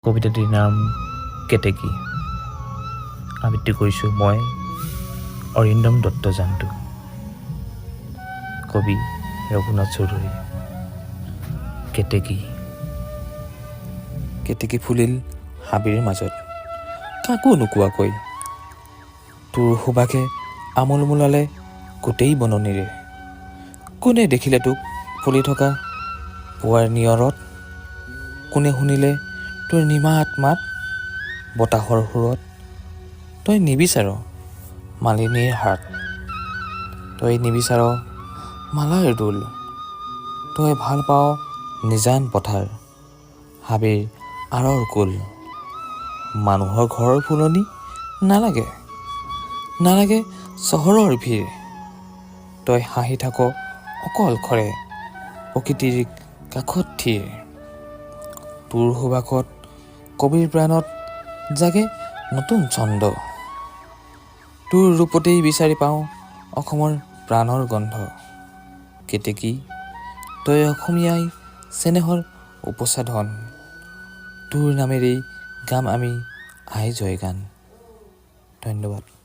কবিতাটিৰ নাম কেতেকী। আবৃত্তি কৰিছোঁ মই, অৰিন্দম দত্ত জানটো। কবি ৰঘুনাথ চৌধুৰী। কেতেকী। কেতেকী ফুলিল হাবিৰ মাজত কাকো নোকোৱাকৈ, তোৰ সুবাসে আমোল মোলালে গোটেই বননিৰে। কোনে দেখিলে তোক ফুলি থকা পুৱাৰ নিয়ৰত? কোনে শুনিলে তোৰ নিমাত মাত বতাহৰ সুৰত? তই নিবিচাৰ মালিনীৰ হাত, তই নিবিচাৰ মালাৰ দোল, তই ভাল পাৱ নিজান পথাৰ, হাবিৰ আঁৰৰ কুল। মানুহৰ ঘৰৰ ফুলনি নালাগে, নালাগে চহৰৰ ভিৰ। তই হাঁহি থাক অকলশৰে প্ৰকৃতিৰ কাষত থিৰ। তোৰ সুবাসত কবিৰ প্ৰাণত জাগে নতুন ছন্দ। তোৰ ৰূপতেই বিচাৰি পাওঁ অসমৰ প্ৰাণৰ গন্ধ। কেতেকী, তই অসমীয়াই চেনেহৰ উপচা ধন। তোৰ নামেৰেই গাম আমি আই জয়গান। ধন্যবাদ।